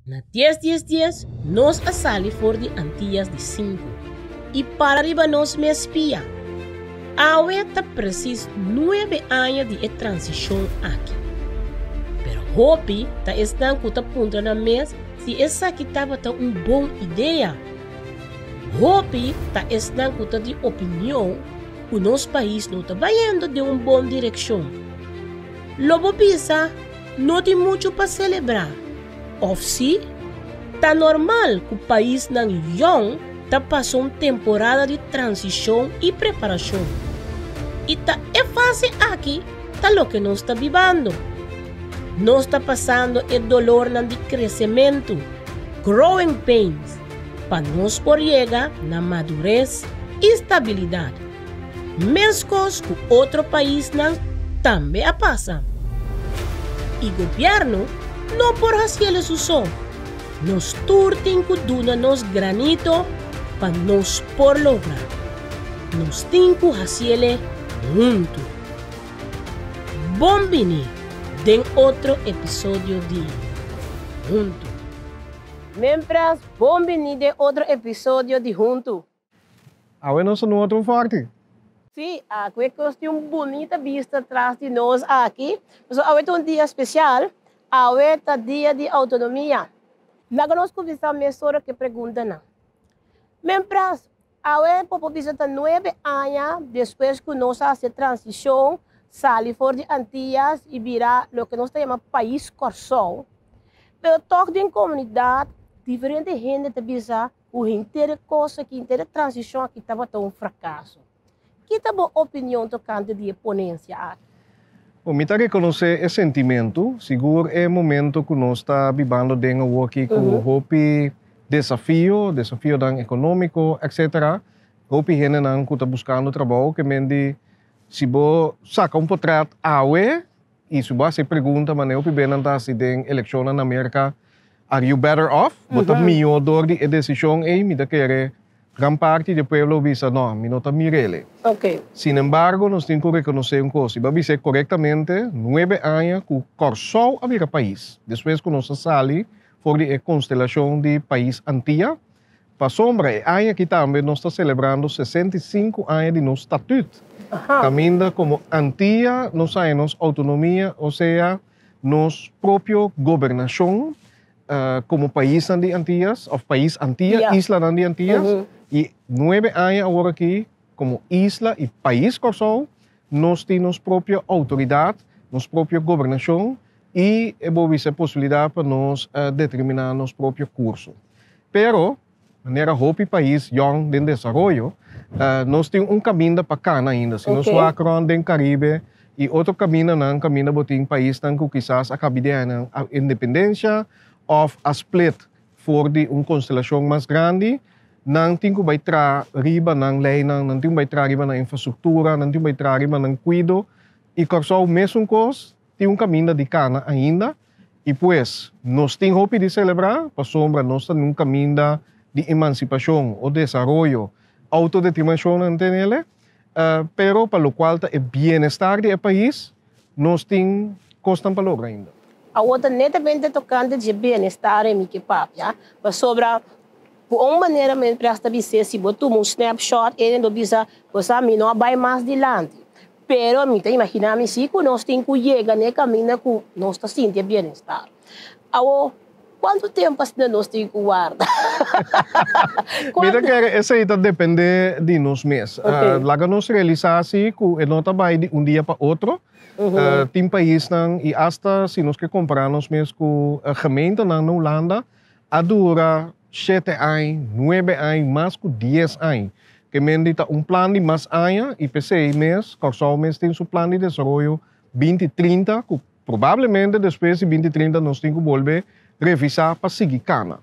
Na dies dies dies nos a sali for di Antias di sinku i para riba nos mes pia. Awe ta presis nuebe aña di e transishon aki. Pero hopi ta esnan ku ta puntra nan mes si esaki tabata un bon idea. Hopi ta esnan ku ta di opinion ku nos pais no ta bayendo den un bon direkshon. Lo bo bisa no tin muchu pa selebrá, òf sí? Ta normal ku paisnan yòn ta pasa un temporada di transishon i preparashon. I ta e fase aki ta loke nos ta bibando. Nos ta pasando e dolornan di kresementu, growing pains, pa nos por yega na madures i stabilidat. Meskos ku otro paisnan tambe a pasa. I gobièrnu no por hasiel su so. Nos tur tin ku duna nos granito pa nos por logra. Nos tin ku hasiel huntu. Bon bini den otro episodio di Huntu. Miéntras, bon bini den otro episodio di Huntu. Awe nos ta nota un forti. Sí, awe nos tin un bunita bista tras di nos aki. Pasobra awe ta un dia spesial, awe ta dia di outonomia. Laga nos kuminsá mesora ku e preguntanan. Miéntras, awe por por bisa ta nuebe aña despues ku nos a hasi e transishon, sali for di Antias i bira loke nos ta yama Pais Kòrsou. Pero tòg den komunidat diferente hende ta bisa ku henter e kos aki, henter e transishon aki tabata un frakaso. Ki ta bo opinion tokante di e ponensia aki? Bo, mi ta rekonosé e sentimentu, sigur e momento ku nos ta bibando den awoki ku hopi desafio, desafionan ekonómiko, etcetera, hopi hendenan ku ta buskando trabou ke men di si bo saka un potret awe i si bo hasi e pregunta manera hopi bennan ta hasi den elekshonnan na Merka, Are you better off? Bo ta mihó dor di e desishon ei? Mi ta kere gran parti di e pueblo bisa, No, mi no ta mir'el. Sin embargo, nos tin ku rekonosé un kos, i bo a bis'é korektamente, nuebe aña ku Kòrsou a bira pais, despues ku nos a sali for di e konstelashon di pais Antia, pasobra e aña aki tambe nos ta selebrando 65 aña di nos statüt, kaminda komo Antia nos haña nos outonomia, osea, nos propio gobernashon komo paisnan di Antias, òf pais Antia, islanan di Antias, i nuebe aña awor aki komo isla i pais Kòrsou nos tin nos propio outoridat, nos propio gobernashon i e bo bisa e posibilidat pa nos determiná nos propio kurso. Pero, manera hopi pais yòn den desaroyo, nos tin un kaminda pa kana ainda. Si nos wak rònt den Karibe i otro kamindanan, kaminda bo tin paisnan ku kisas a kabi di nan independensia òf a split for di un konstelashon mas grandi, nan tin ku bai traha riba nan leinan, nan tin ku bai traha riba nan infrastruktura, nan tin ku bai traha riba nan kuido. I Kòrsou mesun kos, tin un kaminda di kana ainda. I pues, nos tin hopi di selebrá pasobra nos ta den un kaminda di emansipashon o desaroyo, outodeterminashon nan ta tenele, pero pa lokual ta e bienestar di e pais, nos tin kosnan pa logra ainda. Awor ta netamente tokante dje bienestar e mi ke papia, pasobra ku un manera mi presta bis'é si bo tuma un snapshot e lo bisa, bo sa mi no a bai mas dilanti. Pero mi ta imaginá mi si ku nos tin ku yega na e kaminda ku nos ta sinti e bienestar. Awor, kuantu tempu asina nos tin ku warda? Mi ta kere esei ta dependé di nos mes. Laga nos realisá si ku e no ta bai di un dia pa otro. Tin paisnan i asta si nos ke kompará nos mes ku gemeentenan na Hulanda, A dura shete añ, nuebe añ, mas ku dies añ. Ke men di ta un plan di mas aña i p'esei mes Kòrsou mes tin su plan di desaroyo binti trinta ku probablemente despues di binti trinta nos tin ku bolbe revisá pa sigui kana.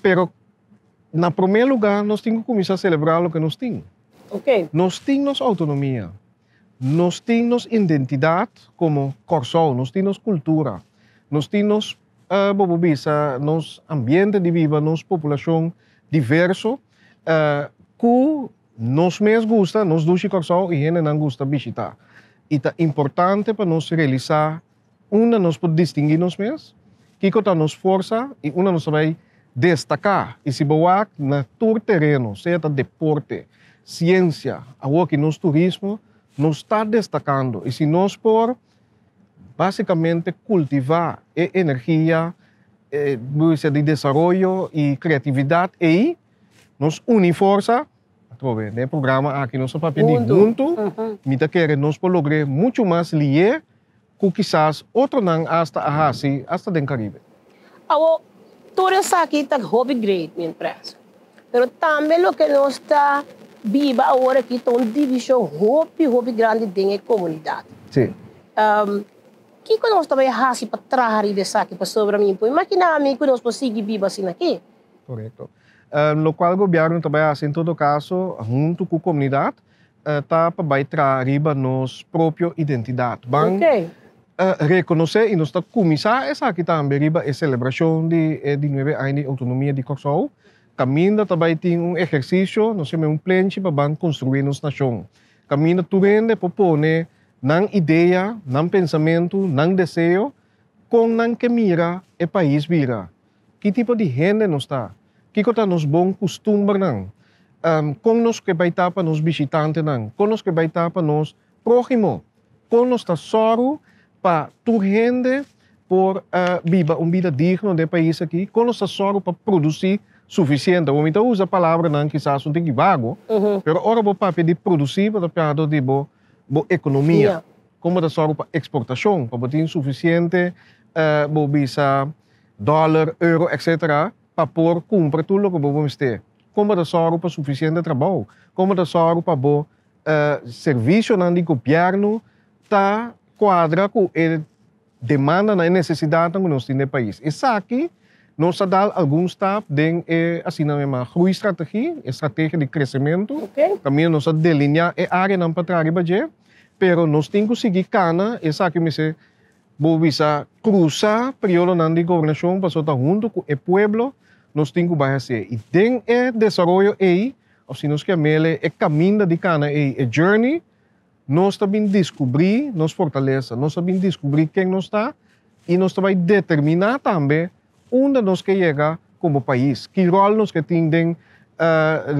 Pero na promé lugá nos tin ku kuminsá selebrá loke nos tin. Nos tin nos outonomia. Nos tin nos identidat komo Kòrsou, nos tin nos kultura, nos tin nos, bo por bisa, nos ambiente di biba, nos populashon diverso ku nos mes gusta, nos dushi Kòrsou i hendenan gusta bishitá. I ta importante pa nos realisá unda nos por distinguí nos mes. Kiko ta nos forsa i unda nos ta bai destaká. I si bo wak na tur tereno, sea ta deporte, siensia, awoki nos turismo, nos ta destakando. I si nos por básikamente kultivá e energia di desaroyo i kreatividat ei, nos uni forsa, atrobe den e programa aki nos ta papia di huntu, mi ta kere nos por logr'é muchu mas lié ku kisas otronan asta a hasi asta den Karibe. Awor, tur esaki ta hopi great, mi empresa. Pero tambe loke nos ta biba awor aki ta un divishon hopi, hopi grandi den e komunidat. Sí. Kiko nos ta bai hasi pa traha riba esaki? Pasobra mi por imaginá mi ku nos por sigui biba asina aki. Korekto. Lokual gobièrnu ta bai hasi en todo kaso huntu ku komunidat ta pa bai traha riba nos propio identidat. Ban rekonosé i nos ta kuminsá esaki tambe riba e selebrashon di e di nuebe aña di outonomia di Kòrsou. Kaminda ta bai tin un ehersisio, nos yama un plenchi pa ban konstruí nos nashon. Kaminda tur hende por pone nan idea, nan pensamentu, nan deseo kon nan ke mira e pais bira. Ki tipo di hende nos ta? Kiko ta nos bon kustumbernan? Kon nos ke bai ta pa nos bishitantenan? Kon nos ke bai ta pa nos próhimo? Kon nos ta sòru pa tur hende por biba un bida digno den e pais aki? Kon nos ta sòru pa produsí sufisiente? Awor mi ta usa palabranan kisas un tiki vago, pero ora bo papia di produsí bo ta papia di bo ekonomia. Kon bo ta sòru pa eksportashon, pa bo tin sufisiente bo bisa dòler, euro, etc. Pa por kumpra tur loke bo mester. Kon bo ta sòru pa sufisiente trabou? Kon bo ta sòru pa bo servisionan di gobièrnu ta kuadra ku e demandanan, e nesesidatnan ku nos tin den e pais? Esaki nos a dal algun stap den e asina yamá groeistrategie, e strategia di kresementu, kaminda nos a delineá e áreanan pa traha riba dje, pero nos tin ku sigui kana esaki mester Bo bisa krusa periodonan di gobernashon pasobra ta huntu ku e pueblo nos tin ku bai hasié. I den e desaroyo ei, òf si nos ke mele e kaminda di kana ei, e journey, nos ta bin diskubrí nos fortalesa, nos ta bin diskubrí ken nos ta i nos ta bai determiná tambe unda nos ke yega komo pais, ki ròl nos ke tin den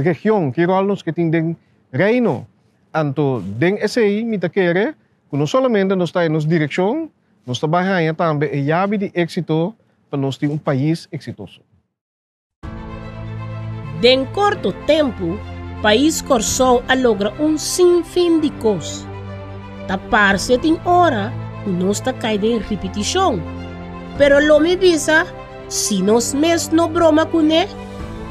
region, ki ròl nos ke tin den reino. Anto den esei mi ta kere Ku no solamente nos ta e nos direkshon, nos ta bai haña tambe e yabi di éksito pa nos tin un pais eksitoso. Den korto tempu, pais Kòrsou a logra un sinfin di kos. Ta parse tin ora ku nos ta kai den ripitishon, pero lo mi bisa si nos mes no broma kuné,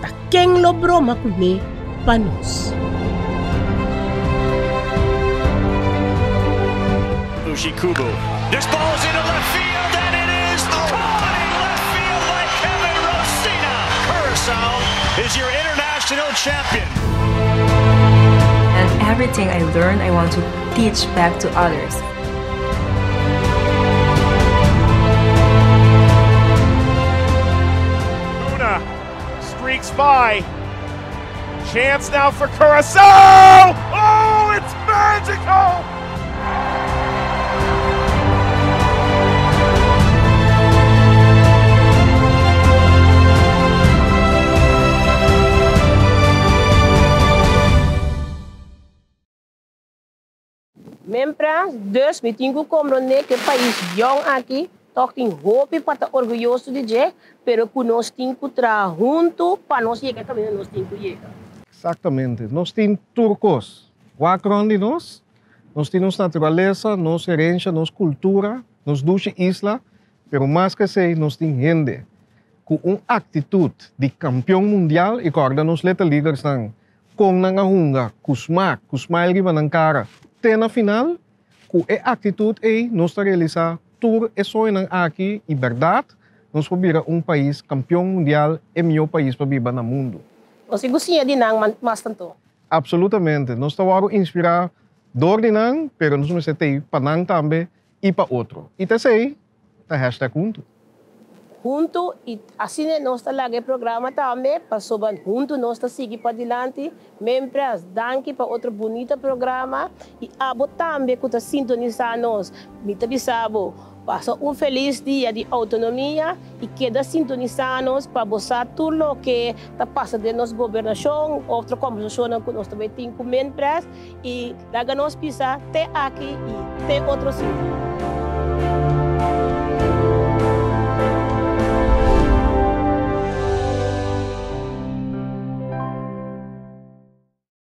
ta ken lo broma kuné pa nos? Ushikubo. This ball is into left field and it is caught in left field by Kevin Rosina. Curacao is your international champion. And everything I learn, I want to teach back to others. Luna streaks by. Chance now for Curacao! Oh, it's magical! Mientras, dus mi tin ku komprondé ku e pais yòn aki tòg tin hopi pa ta orguyoso di dje, pero ku nos tin ku traha huntu pa nos yega e kaminda nos tin ku yega. Eksaktamente. Nos tin tur kos. Wak rònt di nos, nos tin nos naturalesa, nos herensha, nos kultura, nos dushi isla, pero mas ku esei nos tin hende ku un aktitut di kampion mundial i kòrda nos Little Leaguersnan Kon nan a hunga ku smak, ku smile riba nan kara te na final. Ku e aktitut ei nos ta realisá tur e soñonan aki i bèrdat nos por bira un pais kampion mundial, e mihó pais pa biba na mundu. Nos tin ku siña di nan mas tantu. Apsolutamente. Nos ta wòrdu inspirá dor di nan, pero nos mester tei pa nan tambe i pa otro. I ta esei ta hashtag huntu. Huntu i asina nos ta laga e programa tambe pasobra huntu nos ta sigui padilanti. Mempras, danki pa otro bunita programa i abo tambe ku ta sintonisa nos. Mi ta bisa bo. Pasa un felis dia di outonomia i keda sintonisá nos pa bo sa tur loke ta pasa den nos gobernashon, otro kòmbersashonnan ku nos ta bai tin ku MinPres i laga nos bisa te aki i te otro siman.